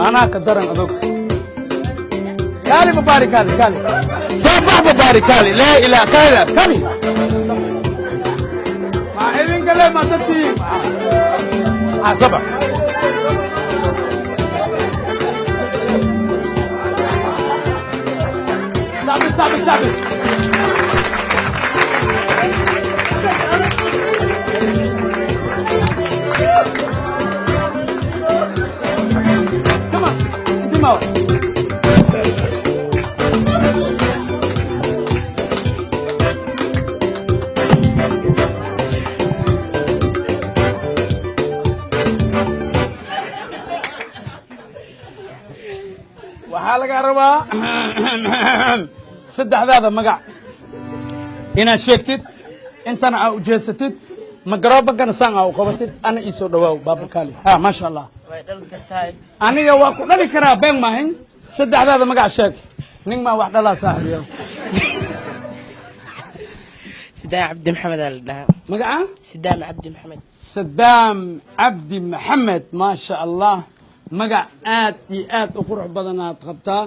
Anaa ka daran adog. Kaali babaari, kaali, kaali, soo bax babaari, kaali. Laa ilaa, kaali, kaali. Ma idinka le, ma dadkii ah, soo bax. Stop it, stop it, stop it. Come on, inti maawa. Waxaa laga rabaa saddexdaada magac inaad sheegtid, intana aa ujeesatid, magaroobankana saan aa u qabatid. Ana ii soo dhawaaw, baabakaali. Ha, maasha Allah. Way dhali kartaa. Aniga waa ku dhali karaa, been maahin. Saddexdaada magac sheeg. Nin maa wax dhalaa, saaxiibyo. Sidaam Cabdi Maxamed aa la dhahaa. Magaca? Sidaam Cabdi Maxamed. Sadaam Cabdi Maxamed, maasha Allah. Magac aad iyo aad u qurux badanaad qabtaa.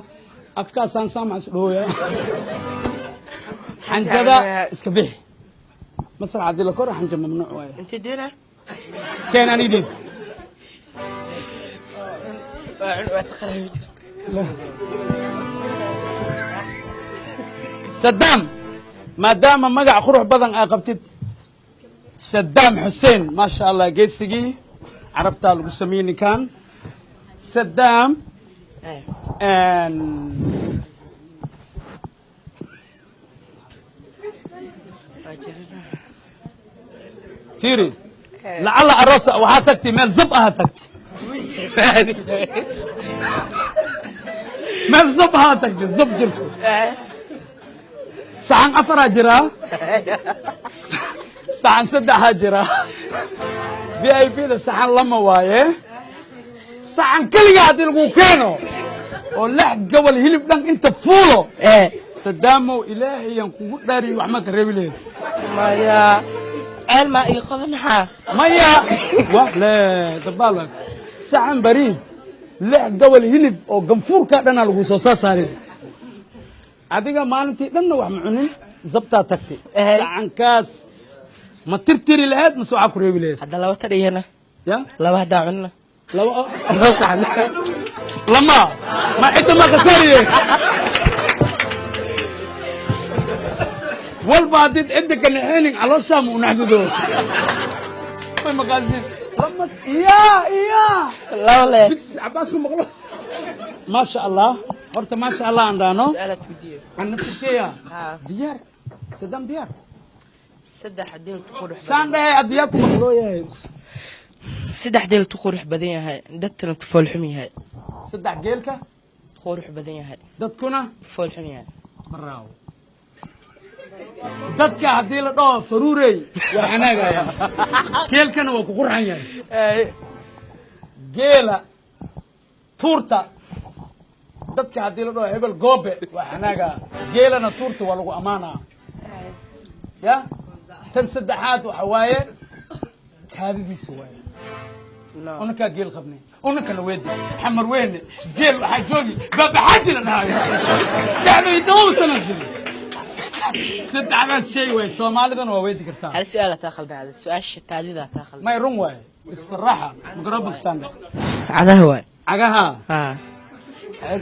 Afkaasaan saamax isdhooya, xanjada iska bixi. Masrax haddii la koro, xanja mamnuuc waaye. Inta deena. Keen ani dhiib. Waa cun, waa taqraabi jirta. Sadaam, maadaama magac qurux badan aa qabtid, Sadaam Xuseen, maasha Allah, geedsigii carabtaa lagu sameeyey ninkan Sadaam. Waa jirina. Fiiri, lacala aroosa waxaa tagtay, meel zab ahaa tagtay, meel zab ahaa tagtay, zab jirto. Saxan afaraa jiraa, saxan saddexaa jiraa. VIP da saxan lama waaye. Saxan keliga haddii lagu keeno oo lix gobol hilib dhan inta fuulo, Sadaamow, Ilaahayan kugu dhaariy, wax ma ka reebi lehed? Maya, ceel maa ii qoda, maxaa? Maya, wa le dabaal saxan bariid, lix gobol hilib oo ganfuurkaa dhanaa lagu soo saarin. Adiga maalintii dhanna wax ma cunin, zabtaa tagtay. Saxankaas ma tirtiri laheed mase waxaa ku reebi laheed? Hadda laba tadhiyana. Ya? Laba haddaa cunna. Laba. Laba saxan. Lama ma cidda ma khasaariye walba haddiid cidda ka naxeenin, calooshaa ma unaxdudo way maqaasin lamas iya iya. Laba le. Bis Cabaasku maqlos, maasha Allah. Horta maasha Allah aan dhaano. Su-aalaad weydiiyo. Aan naftirkeeya. Haa. Diyaar Sadaam, diyaar. Saddex deel ku qurux Saan badan. Dhahay adiyaa ku maqloo yahay. Saddex deel ku qurux badan yahay, dadkana ku foolxum yahay. Saddex geelka qurux badan yahay, dadkuna foolxum yahay. Baraawo. Dadka haddii la dhaho faruurey, waa xanaagaya. Geelkana waa ku qurxan yahay. Geela tuurta, dadka haddii la dhaho hebel goobe, waa xanaaga. Geelana tuurta waa lagu ammaanaa. Ya, tan saddexaad waxa waaye kaadidiisa waaye. No. Unakaa geel qabnay, unankana weedi Xamar weyne geel waxaa joogi Baabaxaaji la dhahayo 67 sana jiri. Saddexdaas shay waay, Soomaalidana waa weedi kartaa. Hal su-aal taa khaldan, su-aasha taadidaa taa khaldan. May, run waaye, bisraaxa mikroobanka saande. Cadaha waay. Cagaha. Haa.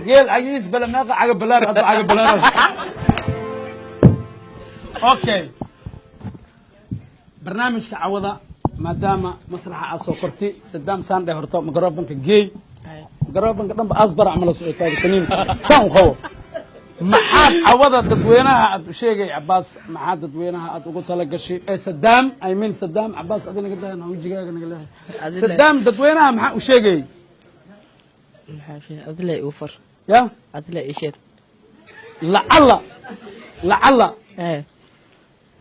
Geel cagihiis bala meeqa caga balaar adba caga balaar. Okay, barnaamijka cawada, maadaama masraxa aad soo kortay, Sadaam Saandhe, horto microfonka geey. Microfonka dhanba asbar camal soo taagi kaniin saan u qabo. Maxaad cawada dadweynaha aad u sheegay, Cabaas? Maxaad dadweynaha aad ugu talagashay ee Sadaam, I mean Sadaam Cabaas, adi naga dayan, wejigaaga naga leeyahay. Sadaam, dadweynaha maxaa u sheegay? Maxaa sheeg adile igu far. Ya? Adile ii sheeg. Lacala, lacala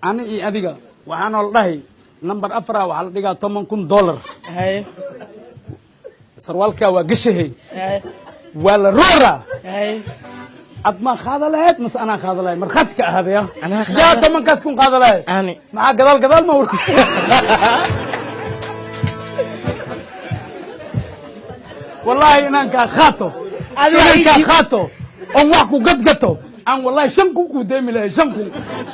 ani iyo adiga waxaanoo la dhahay number afara waxaa la dhigaa $10,000. Haye. Sarwaalkaa waa gashahay. Haye. Waa la rooraa. Haye. Ad maa qaada lahayd mase anaa qaada lahayd? Markhaati ka ahaadaya. Anaa qaada. Yaa tobankaas kun qaada lahayd? Ani. Maxaa gadaal gadaal ma ur Wallaahi inaan kaa qaato, inaan kaa qaato oon wax ku gadgato aan, wallahi 5,000 kuu deemi lahay. 5,000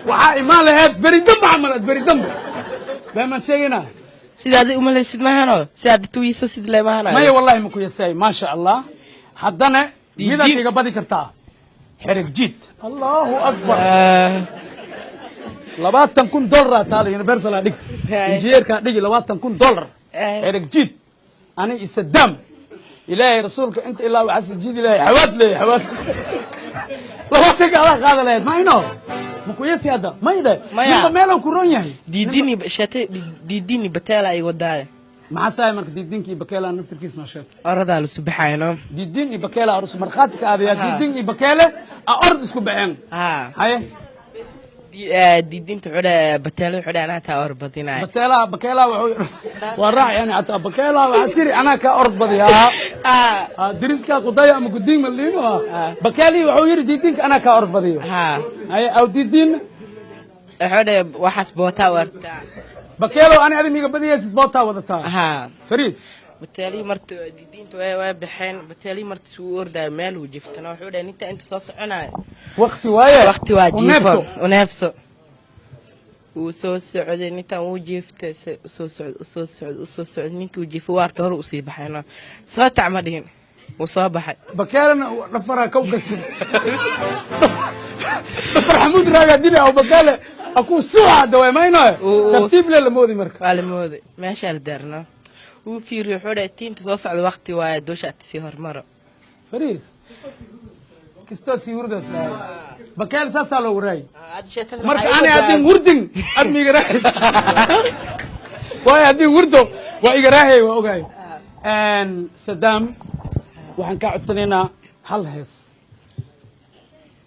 waxaa imaan lahayd beri dambe camal aad beri dambe beemaan sheegaynaa. Sida adig umalaysid mahano, sidaad dadka sid le mahano. Maya, wallahi ma ku yasay, maasha Allah. Haddana midaad iga badi kartaa, xerig jiid. Allahu akbar, $20,000 taala Universal aa dhigta. Injineerkaa dhigi $20,000. Xerig jiid ani isadaam Ilaahay rasuulka inta ilaa waxaa sijiidi lahay xawaad leeyahay, xawaad 20-ka adaa qaada lahayd. Ma ino ma ku yasi hadda may dhe. Maya. Ninba meelow ku ron yahay. Diidini shate, diidini bateela ay wadaaye. Maxaa sahay marka diidinka iyo bakeela naftirkiis noo sheeg. Oradaa lasu baxayno. Diidin iyo bakeela arus markhaati ka aadaya. Diidin iyo bakeele a orod isku baxeen. Haye. Diidinta wuxuu dhahay, bateela wuxuu dhahay, anaa taa or badinayo. Bateelaha, bakeelaha wuxuu waa raac yani hataa bakeelaha waxaa siri anaa kaa orod badiyaa. Dariska qudaya ama gudiin maliino. Bakeelihii wuxuu yidhi diidinka anaa kaa orod badiyo. Haye, aw diidin. Wuxuu dhahay waxaas bootaa wartaa. Bakeelow, ani adi miiga badiyaysid, bootaa wadataa. Fariid. Bateelihii marta diidinta way baxeen. Bateelihii marta suu ordaayo meel uu jiftana, wuxuu dhahay ninta inta soo soconayo. Waqti waaye. Waqti waa jiifo. Uneebso. Uneebso. Wuu soo socday nintan, wuu jiiftay, usoo socday, usoo socday, usoo socday, nintuu jiifay waarta hore usii baxayno, soo tac ma dhihin, wuu soo baxay. Bakeelana dhafaraa kaw kasin, dhafar xamuud raagaa dili aw bakeele akuu suuxa dawaay mayno. Tartiib le la moodi marka. Waa la mooday, meeshaa la daarnaa, wuu fiiriyo, wuxuu dhahay tiinta soo socda waqti waaye, doosha ati sii hormaro. Fariid kastoo sii hurdaas lahay bakeel saasaa loogu raayay. Marka ani haddin hurdin ad ma iga raahaysa waayo, haddin hurdo waa iga raahayay, waa ogaay. Sadaam, waxaan kaa codsanaynaa hal hees,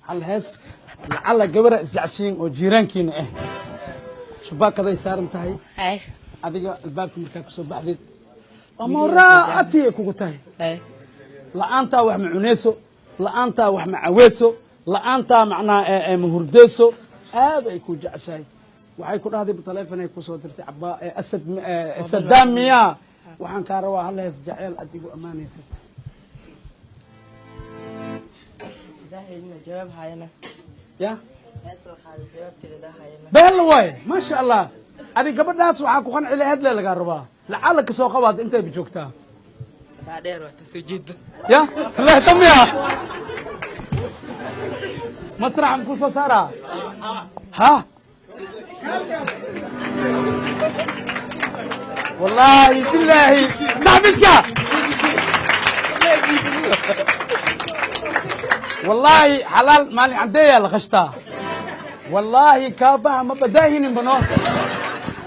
hal hees. Lacalla gabara isjeceshiin oo jiiraankiina ah, shubaakaday saaran tahay. Adiga albaabka markaa kusoo baxdid ama raacati ay kugu tahay. La-aantaa wax ma cuneyso, la-aantaa wax ma caweyso, la-aantaa macnaha ma hurdeyso, aad ay ku jeceshahay. Waxay ku dhahday taleefon ay kusoo dirtay, cabaa Asad, Sadaam miyaa, waxaan kaa rabaa hal hees jaceyl aad igu ammaanaysat. Jawaab hayana. Ya beel waaye, maasha Allah. Adi gabadhaas waxaa ku qanci laheed le lagaa rabaa, lacala kasoo qabaad intayba joogtaa. Dheer waa kasoo jeeda. Ya lehta miya masrax ma soo saaraa ha? Wallahi billahi saxbiska, wallahi xalaal maalin caddeeyaa la khashtaa. Wallahi kaabaha ma badaahinin bano,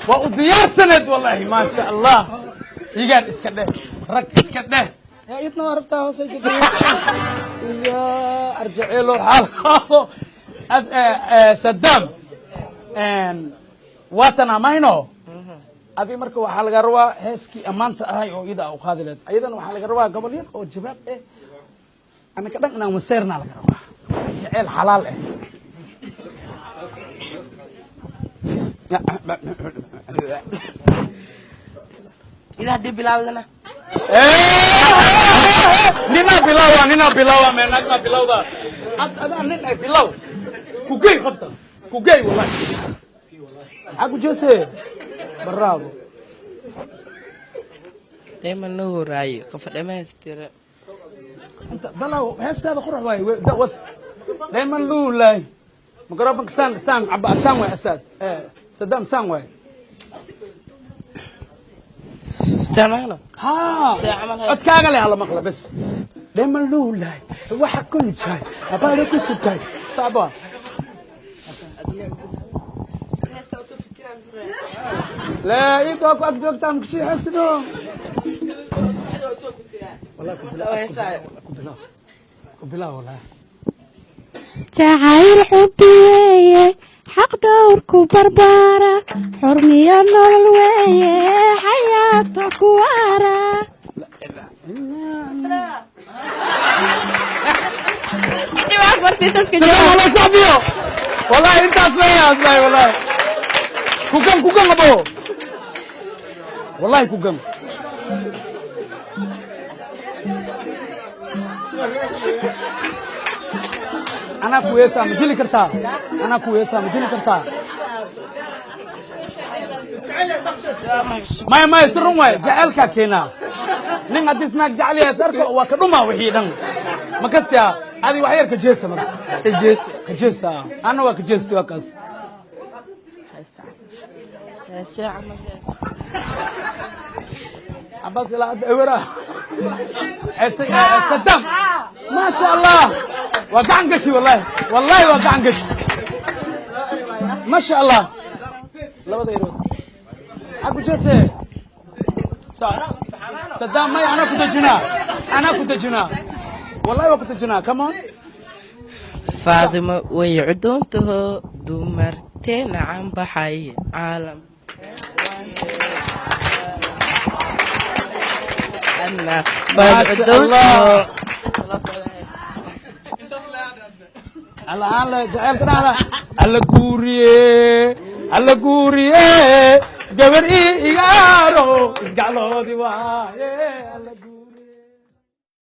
waa u diyaarsaneed. Wallahi maasha Allah, igaad iska dheh, rag iska dheh. Yaa idna waa rabtaa hoosay iyo arjaceelo xaal qaado. Saddam waatan amayno adi. Marka waxaa laga rabaa heeskii ammaanta ahay oo iyada u qaadi leed, ayadana waxaa laga rabaa gobol yar oo jawaab eh. Anaka dhan inaan maseernaa laga rabaa jaceyl xalaal eh. Ilaa haddii bilaawdana. Ninaa bilawa, ninaa bilawa, meenagmaa bilawda. Ad adaa nin ay bilaw kugey, qofta kugey. Wallahi maxaa ku jeese, bravo. Dheeman la horaaye qofa dhamaystira. Inta balaw heestaada qurux waaye. Wad dheeman luulay microfonka saan saan caba saan waay. Asaad Saddam saan waay. Samaano. Ha. See camal hay. Codkaaga leh hala maqla bes. Dheeman luulay waxa ku jay abaale ku sutay saaba. Laa idoo ku ag joogtaa makashii xasido. Wallahi ku bilaw, ku bilaw, ku bilaw wallahi. Jacayl xubbi weeye, xaq dhowrku barbaara, xurmiyo nolol weeye, xayaato ku waara. سلام على صاحبي، والله انت اصلي اصلي، والله كوكان كوكان ابو، والله كوكان. Anaa ku heesaa, ma jili kartaa? Anaa ku heesaa, ma jili kartaa? Maya, maya, si run waaye, jaceylkaa keenaa. Nin haddii isnaag jecel yahay is arko, waa ka dhumaa wixii dhan. Ma kasiya? Adi wax yar ka jeesa marka. Jees. Ka jeesa, ana waa ka jeesti, waa kaas. Heesee camal? Cabaas ilaa hadda ewera. Saddam, maasha Allah, waa gacan gashi. Wallahi, wallahi, waa gacan gashi, maasha Allah. Labada irood xag ku jeese. Saddam, maya, anaa ku dejinaa, anaa ku dejinaa, wallahi waa ku dejinaa. Come on. Faadimo way cudoontaho, dumarteena canbaxay caalam. Adna baad Maasha cudoontaho. Allah, alla jaceylka dhacda, alla guuriye, alla guuriye, gabar ii igaaro isgacloodi waaye, alla guuriye.